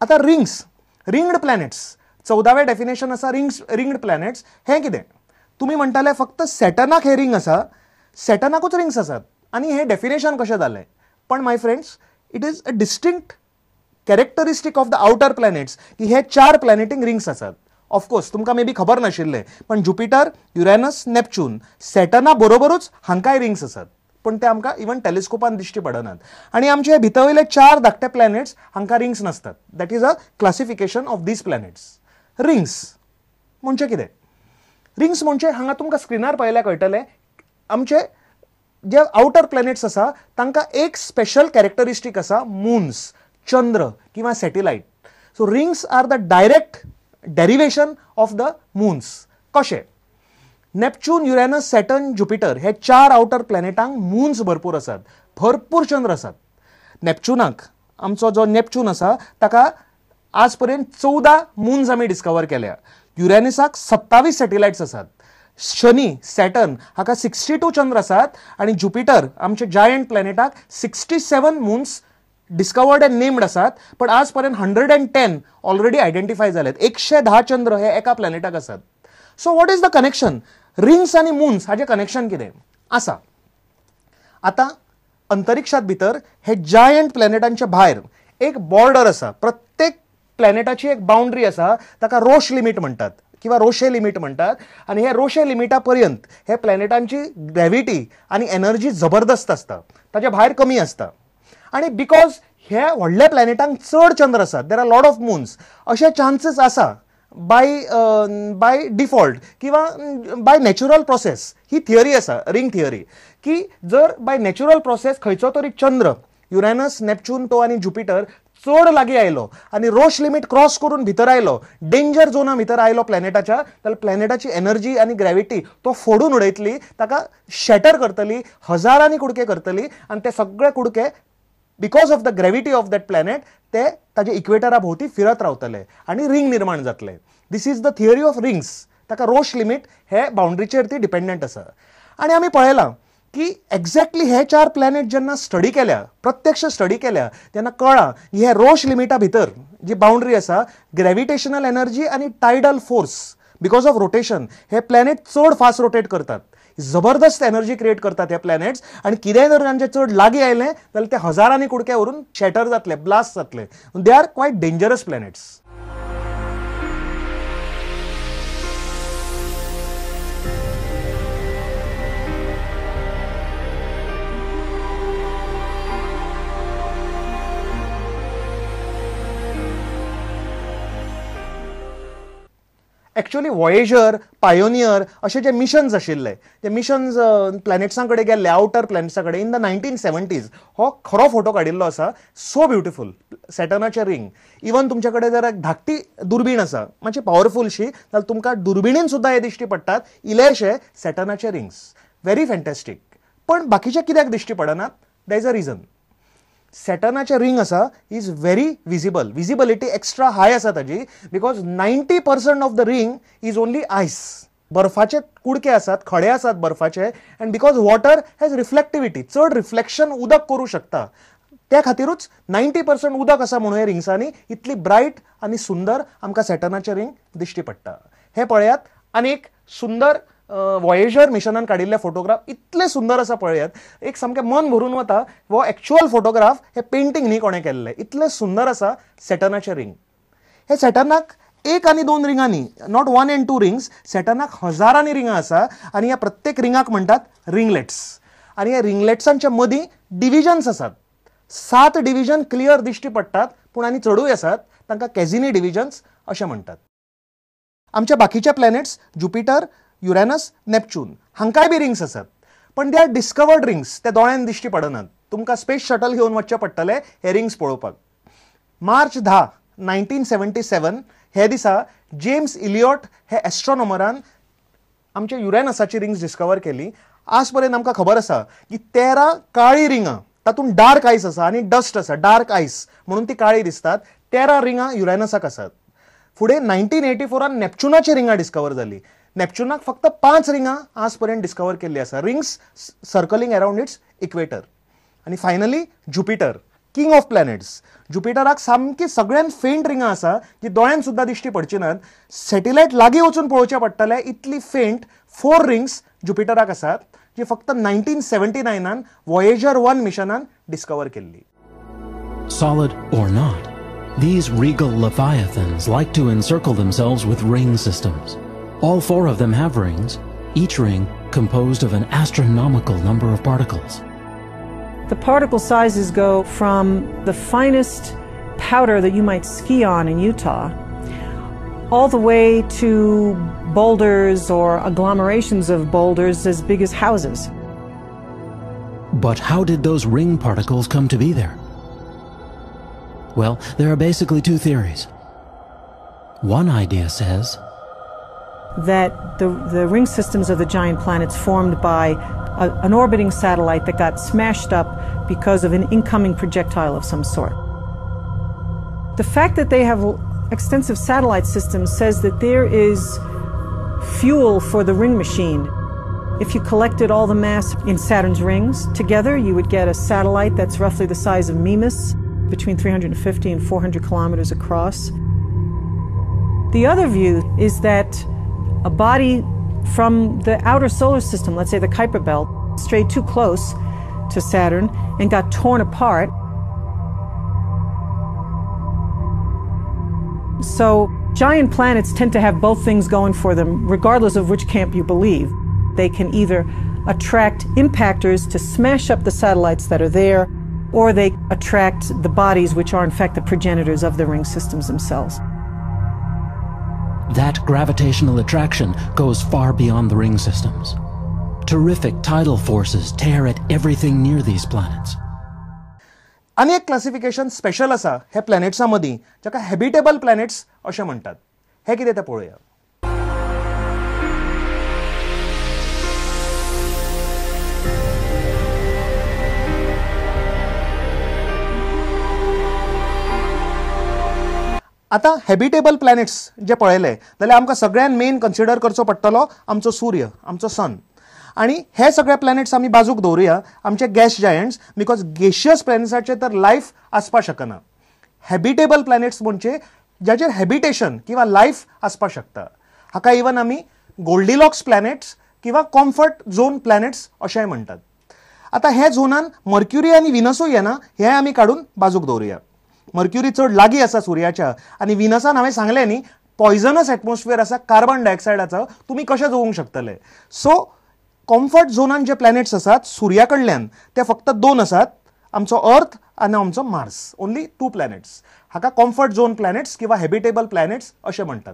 आतां rings, ringed planets, 14वें definition आसा rings, ringed planets. हें कितें? तुमी म्हणटाले फक्त सॅटर्नाक हे रिंग आसा, सॅटर्नाकूच रिंग्स आसात आनी हें डेफिनेशन कशें जालें? पण my friends, it is a distinct characteristic of the outer planets की हे 4 प्लॅनेटींक रिंग्स आसात. ऑफकोर्स तुमकां मे बी खबर नाशिल्लें, पण ज्युपिटर, युरेनस, नॅपच्यून, सॅटर्ना बरोबरूच हांकांय रिंग्स आसात, पण ते आमकां इवन टेलिस्कोपान दिश्टी पडनात. आनी आमचे भितर वयले 4 धाकटे प्लॅनेट्स हांकां रिंग्स नासतात. That is a classification of these planets. Rings म्हणजे कितें? रिंग्स म्हणजे हांगा तुमकां स्क्रिनार पळयल्यार कळटलें, आमचे जे आवटर प्लॅनेट्स आसा तांकां एक स्पेशल कॅरेक्टरिस्टीक आसा, मुन्स, चंद्र किंवा satellite. So rings are the direct derivation of the moons. कशें? नॅपच्यून, युरेनस, सॅटर्न, ज्युपिटर हे 4 आवटर प्लॅनेटांक मुन्स भरपूर आसात, भरपूर चंद्र आसात. नॅपच्युनाक, आमचो जो नॅपच्यून आसा ताका आज पर्यंत 14 मुन्स आमी डिस्कवर केल्या. युरेनसाक 27 सॅटेलायट्स आसात. शनी, सॅटर्न हाका 62 चंद्र आसात आनी ज्युपिटर आमचे giant प्लॅनेटाक 67 moons discovered and named आसात, पण आज पर्यंत 110 ऑलरेडी आयडेंटिफाय जाल्यात. 110 चंद्र हे एका प्लॅनेटाक आसात. So what is the connection? Rings आनी मुन्स हाजें कनेक्शन कितें आसा? आतां अंतरिक्षात भितर हे जायंट प्लॅनेटांच्या भायर एक बॉर्डर आसा, प्रत्येक प्लॅनेटाची एक बाउंड्री आसा, ताका रोश लिमीट म्हणटात किंवा रोशे लिमीट म्हणटात. आनी हे रोशे लिमिटा पर्यंत हे प्लॅनेटांची ग्रॅविटी आनी एनर्जी जबरदस्त आसता, ताच्या भायर कमी आसता. आनी because हे व्हडल्या प्लॅनेटांक चड चंद्र आसात, there are lot of moons, अशे चान्सीस आसा बाय बाय डिफॉल्ट किंवा बाय नॅचरल प्रोसेस. ही थियरी आसा, रिंग थियरी, की जर बाय नॅचरल प्रोसेस खंयचो तरी चंद्र, युरेनस, नॅपच्यून तो आनी ज्युपिटर चड लागीं आयलो आनी रोश लिमीट क्रॉस करून भितर आयलो, डेंजर झोना भितर आयलो प्लॅनेटाच्या, जाल्यार प्लॅनेटाची एनर्जी आनी ग्रॅविटी तो फोडून उडयतली, ताका शॅटर करतली, हजारांनी कुडके करतली आनी ते सगळे कुडके because of the gravity of that planet ते ताजे इक्वेटरा भोंवती फिरत रावतले आनी रिंग निर्माण जातले. This is the theory of rings. ताका रोश लिमीट हे बाउंड्रीचेर ती डिपेंडंट आसा. आनी आमी पळयलां की एक्झॅक्टली हे 4 प्लॅनेट जेन्ना स्टडी केल्या, प्रत्यक्ष स्टडी केल्या, तेन्ना कळ्ळां की हे रोश लिमिटा भितर जी बाउंड्री आसा, ग्रॅविटेशनल एनर्जी आनी tidal force because of rotation, हे प्लॅनेट चड फास्ट रोटेट करतात, जबरदस्त एनर्जी क्रिएट करतात हे प्लॅनेट्स. आनी कितेंय जर तांचे चड लागीं आयलें जाल्यार ते हजारांनी कुडके व्हरून शॅटर जातले, ब्लास्ट जातले. They are quite dangerous planets. Actually Voyager, Pioneer अशे जे मिशन्स आशिल्ले, ते मिशन्स प्लॅनेट्सां कडेन गेल्ले, आवटर प्लॅनेट्सां कडेन इन the 1970s हो खरो फोटो काडिल्लो आसा. सो ब्युटिफूल सॅटर्नाचें रिंग. इवन तुमचे कडेन जर एक धाकटी दुर्बीण आसा, मातशी पावरफुलशी, जाल्यार तुमकां दुर्बिणीन सुद्दां हे दिश्टी पडटात इल्लेशे सॅटर्नाचे रिंग्स. व्हेरी फॅन्टॅस्टीक. पण बाकीचे कित्याक दिश्टी पडनात? There is a reason. सॅटर्नाचें ring आसा is very visible, visibility extra high आसा ताजी, because 90% of the ring is only ice. बर्फाचे कुडके आसात, खडे आसात बर्फाचे, and because water has reflectivity, चड रिफ्लेक्शन उदक करूं शकता, त्या खातीरूच 90% उदक आसा म्हणून हे रिंग्सांनी इतली ब्रायट आनी सुंदर आमकां सॅटर्नाचें रिंग दिश्टी पडटा. हें पळयात. आनी एक सुंदर वॉयेजर मिशनान काडिल्ले फोटोग्राफ इतले सुंदर आसा, पळयात, एक सामकें मन भरून वता. हो एक्चुअल फोटोग्राफ, हे पेंटींग न्ही कोणें केल्लें, इतलें सुंदर आसा सॅटर्नाचें रिंग. हे सॅटर्नाक 1 आनी 2 रिंगां न्ही, not 1 and 2 rings, सॅटर्नाक हजारांनी रिंगां आसा आनी ह्या प्रत्येक रिंगाक म्हणटात रिंगलेट्स. आनी ह्या रिंगलेट्सांच्या मदीं डिविजन्स आसात. 7 डिविजन क्लियर दिश्टी पडटात, पूण आनी चडूय आसात, तांकां कॅझिनी डिविजन्स अशें म्हणटात. आमच्या बाकीचे प्लॅनेट्स ज्युपिटर, युरेनस, नॅपच्यून हांकांय बी रिंग्स आसात, पण they are discovered rings, ते दोळ्यान दिश्टी पडनात. तुमकां स्पेस शटल घेवन वचचें पडटलें हे रिंग्स पळोवपाक. मार्च 10, 1977 हे दिसा जेम्स इलियॉट हे एस्ट्रॉनॉमरान आमच्या युरेनसाची रिंग्स डिस्कवर केली. आज पर्यंत आमकां खबर आसा की 13 काळी रिंगां, तातूंत डार्क आयस आसा आनी डस्ट आसा, डार्क आयस म्हणून ती काळी दिसतात. 13 रिंगां युरेनसाक आसात. फुडें 1984 नॅपच्युनाची रिंगां डिस्कवर जाली. नॅपच्युनाक फक्त 5 रिंगां आज पर्यंत डिस्कवर केल्ली आसा, rings circling around its equator. आनी finally Jupiter, king of planets. जुपिटराक सामकी सगळ्यान फेंट रिंगां आसा जी दोळ्यान सुद्दां दिश्टी पडची नात, सॅटेलायट लागीं वचून पळोवचें पडटलें इतली फेंट 4 रिंग्स जुपिटराक आसात जी फक्त 1979 वॉयेजर 1 मिशनान डिस्कवर केल्ली. Solid or not, these regal leviathans like to encircle themselves with ring systems. All 4 of them have rings, each ring composed of an astronomical number of particles. The particle sizes go from the finest powder that you might ski on in Utah all the way to boulders or agglomerations of boulders as big as houses. But how did those ring particles come to be there? Well, there are basically 2 theories. One idea says that the ring systems of the giant planets formed by an orbiting satellite that got smashed up because of an incoming projectile of some sort. The fact that they have extensive satellite systems says that there is fuel for the ring machine. If you collected all the mass in Saturn's rings together, you would get a satellite that's roughly the size of Mimas, between 350 and 400 kilometers across. The other view is that a body from the outer solar system, let's say the Kuiper Belt, strayed too close to Saturn and got torn apart. So giant planets tend to have both things going for them, regardless of which camp you believe. They can either attract impactors to smash up the satellites that are there, or they attract the bodies which are in fact the progenitors of the ring systems themselves. That gravitational attraction goes far beyond the ring systems. Terrific tidal forces tear at everything near these planets. आनी एक classification special आसा हे प्लॅनेट्सां मदीं, जाका habitable planets अशें म्हणटात. हें कितें तें पळोवया. आतां हॅबिटेबल प्लॅनेट्स जे पळयले जाल्यार आमकां सगळ्यान मेन कन्सिडर करचो पडटलो आमचो सूर्य, आमचो सन. आनी हे सगळे प्लॅनेट्स आमी बाजूक दवरुया, आमचे गॅस जायंट्स, because gaseous प्लॅनेट्साचेर तर लायफ आसपाक शकना. हॅबिटेबल प्लॅनेट्स म्हणजे जाचेर हॅबिटेशन किंवा लायफ आसपाक शकता. हाका इवन आमी गोल्डिलॉक्स प्लॅनेट्स किंवा कॉम्फर्ट झोन प्लॅनेट्स अशेंय म्हणटात. आतां हे झोनान मर्क्युरी आनी विनसूय येना, हें आमी काडून बाजूक दवरुया. मर्क्युरी चड लागीं आसा सुर्याच्या आनी विनसान हांवें सांगलें न्ही पॉयझनस एटमॉस्फियर आसा कार्बन डायऑक्सायडाचो, तुमी कशें जगूंक शकतले. सो कॉम्फर्ट झोनान जे प्लॅनेट्स आसात सुर्या कडल्यान ते फक्त 2 आसात, आमचो अर्थ आनी आमचो मार्स, ओन्ली 2 प्लॅनेट्स. हाका कॉम्फर्ट झोन प्लॅनेट्स किंवा हॅबिटेबल प्लॅनेट्स अशें म्हणटात.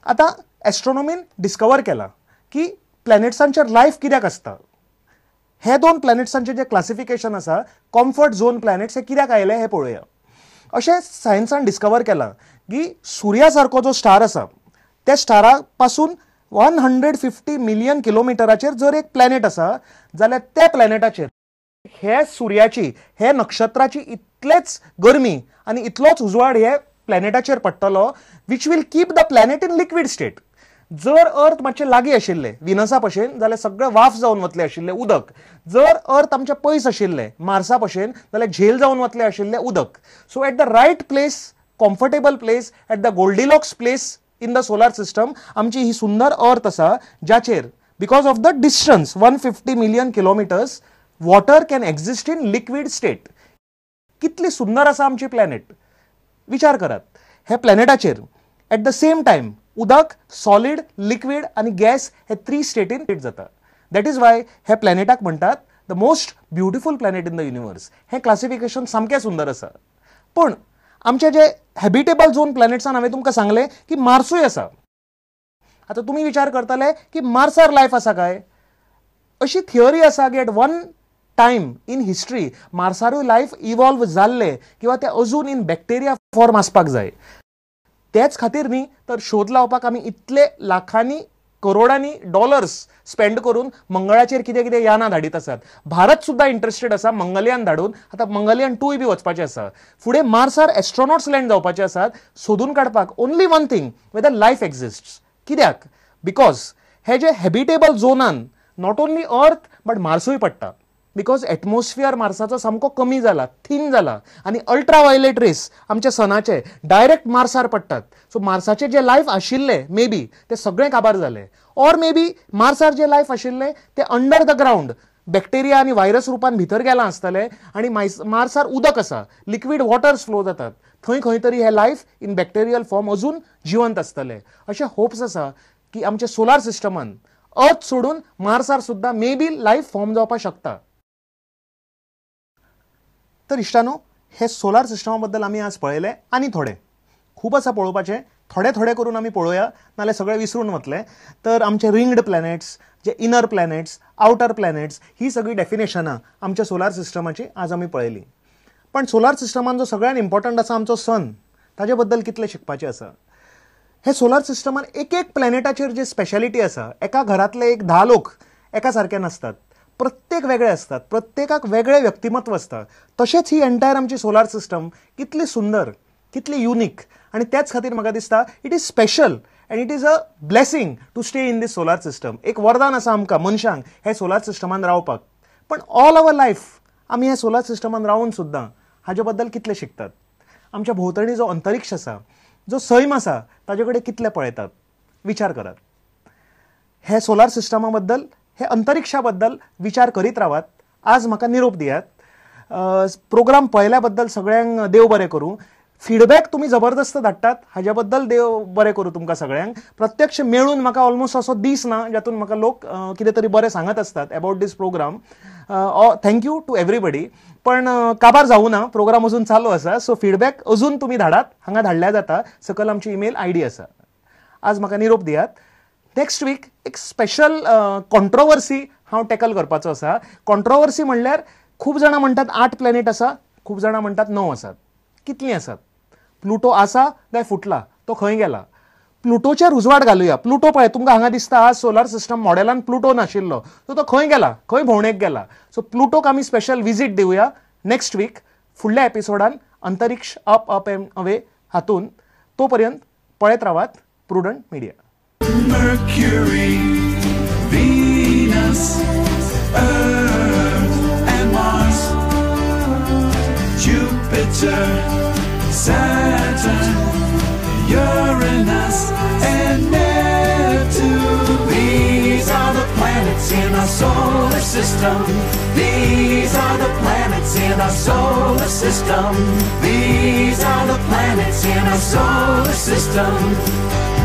आतां एस्ट्रोनॉमीन डिस्कवर केलां की प्लॅनेट्सांचेर लायफ कित्याक आसता. हे 2 प्लॅनेट्सांचें जें क्लासिफिकेशन आसा कॉम्फर्ट झोन प्लॅनेट्स हे कित्याक आयले हें पळोवया. अशें सायन्सान डिस्कवर केलां की सुर्या सारको जो स्टार आसा त्या स्टारा पासून 150 मिलियन किलोमिटराचेर जर एक प्लॅनेट आसा जाल्यार त्या प्लॅनेटाचेर हे सुर्याची, हे नक्षत्राची इतलेच गरमी आनी इतलोच उजवाड हे प्लॅनेटाचेर पडटलो, which will keep the planet in liquid state. जर अर्थ मातशें लागीं आशिल्लें विनसा भशेन जाल्यार सगळें वाफ जावन वतलें आशिल्लें उदक. जर अर्थ आमच्या पयस आशिल्लें मार्सा भशेन जाल्यार झेल जावन वतलें आशिल्लें उदक. So at the right place, comfortable place, at the Goldilocks place in the solar system आमची ही सुंदर अर्थ आसा जाचेर because of the distance 150 million kilometres water can exist in liquid state. कितली सुंदर आसा आमची प्लॅनेट, विचार करात. हे प्लॅनेटाचेर एट the same time उदक, सॉलिड, लिक्विड आनी गॅस हे 3 स्टेटीन जाता. That is why हे प्लॅनेटाक म्हणटात the most beautiful planet in the universe. हें क्लासिफिकेशन सामकें सुंदर आसा. पूण आमचे जे हॅबिटेबल झोन प्लॅनेट्सान हांवें तुमकां सांगलें की मार्सूय आसा. आतां तुमी विचार करतले की मार्सार लायफ आसा काय? अशी थियरी आसा की at one time in history मार्सारूय life evolve जाल्लें किंवा तें अजून इन बॅक्टेरिया फॉर्म आसपाक जाय. तेच खातीर न्ही तर शोध लावपाक आमी इतले लाखांनी करोडांनी डॉलर्स स्पेंड करून मंगळाचेर कितें कितें यानां धाडीत आसात. भारत सुद्दां इंट्रस्टेड आसा मंगलयान धाडून. आतां मंगलयान 2 बी वचपाचें आसा. फुडें मार्सार एस्ट्रोनॉट्स लँड जावपाचे आसात सोदून काडपाक only one thing, whether life exists. कित्याक? Because हे जे हॅबिटेबल झोनान not only earth but मार्सूय पडटा. Because एटमॉस्फियर मार्साचो सामको कमी जाला, थीन जाला आनी अल्ट्रा वायलेट रेस आमच्या सनाचे डायरेक्ट मार्सार पडटात. सो मार्साचेर जे लायफ आशिल्लें मे बी तें सगळें काबार जालें, ऑर मे बी मार्सार जें लायफ आशिल्लें तें अंडर the ground bacteria आनी व्हायरस रुपान भितर गेलां आसतलें आनी मार्सार उदक आसा, लिक्वीड वॉटर्स फ्लो जातात, थंय खंय तरी हें लायफ इन बॅक्टेरियल फॉर्म अजून जिवंत आसतलें. अशें होप्स आसा की आमच्या सोलार सिस्टमान अर्थ सोडून मार्सार सुद्दां मे बी लायफ फॉर्म जावपाक शकता. तर इश्टानो, हे सोलार सिस्टमा बद्दल आमी आज पळयलें आनी थोडें खूब आसा पळोवपाचें, थोडे थोडे करून आमी पळोवया, नाल्यार सगळें विसरून वतलें. तर आमचे रिंग्ड प्लॅनेट्स, जे इनर प्लॅनेट्स, आवटर प्लॅनेट्स, ही सगळीं डेफिनेशनां आमच्या सोलार सिस्टमाची आज आमी पळयली. पण सोलार सिस्टमान जो सगळ्यान इम्पॉर्टंट आसा आमचो सन, ताजे बद्दल कितलें शिकपाचें आसा. हे सोलार सिस्टमान एक एक प्लॅनेटाचेर जे स्पेशलिटी आसा, एका घरांतले एक 10 लोक एका सारके नासतात, प्रत्येक वेगळे आसतात, प्रत्येकाक वेगळें व्यक्तिमत्व आसता. तशेंच ही एंटायर आमची सोलार सिस्टम कितली सुंदर, कितली युनीक, आनी त्याच खातीर म्हाका दिसता it is special and it is a blessing to stay in this solar system. एक वरदान आसा आमकां मनशांक हे सोलार सिस्टमान रावपाक. पण ऑल our life आमी ह्या सोलार सिस्टमान रावून सुद्दां हाजे बद्दल कितले शिकतात. आमच्या भोंवतणी जो अंतरिक्ष आसा, जो सैम आसा, ताजे कडेन कितले पळयतात, विचार करात. हे सोलार सिस्टमा बद्दल, हे अंतरिक्षा बद्दल विचार करीत रावात. आज म्हाका निरोप दियात. प्रोग्राम पळयल्या बद्दल सगळ्यांक देव बरें करूं. फिडबॅक तुमी जबरदस्त धाडटात, हाज्या बद्दल देव बरें करूं तुमकां सगळ्यांक. प्रत्यक्ष मेळून म्हाका ऑलमोस्ट असो दीस ना जातून म्हाका लोक कितें तरी बरें सांगत आसतात about this program. Thank you to everybody. पण काबार जावूं ना, प्रोग्राम अजून चालू आसा, सो फिडबॅक अजून तुमी धाडात, हांगा धाडल्या जाता, सकयल आमची ईमेल I D आसा. आज म्हाका निरोप दियात. नेक्स्ट वीक एक स्पेशल कॉन्ट्रोवर्सी हांव टॅकल करपाचो आसा. कॉन्ट्रोवर्सी म्हणल्यार खूब जाणां म्हणटात 8 प्लॅनेट आसा, खूब जाणां म्हणटात 9 आसात. कितलीं आसात? प्लुटो आसा काय फुटला, तो खंय गेला? प्लुटोचेर उजवाड घालुया. प्लुटो पळय तुमकां हांगा दिसता, आज सोलार सिस्टम मॉडेलान प्लुटो नाशिल्लो, सो तो खंय गेला, खंय भोंवणेक गेला? सो प्लुटोक आमी स्पेशल विजीट दिवया नेक्स्ट वीक फुडल्या एपिसोडान अंतरिक्ष अप अप एंड अवे हातून. तो पर्यंत पळयत रावात prudent media. Mercury, Venus, Earth and Mars, Jupiter, Saturn, Uranus and Neptune. These are the planets in our solar system. These are the planets in our solar system. These are the planets in our solar system.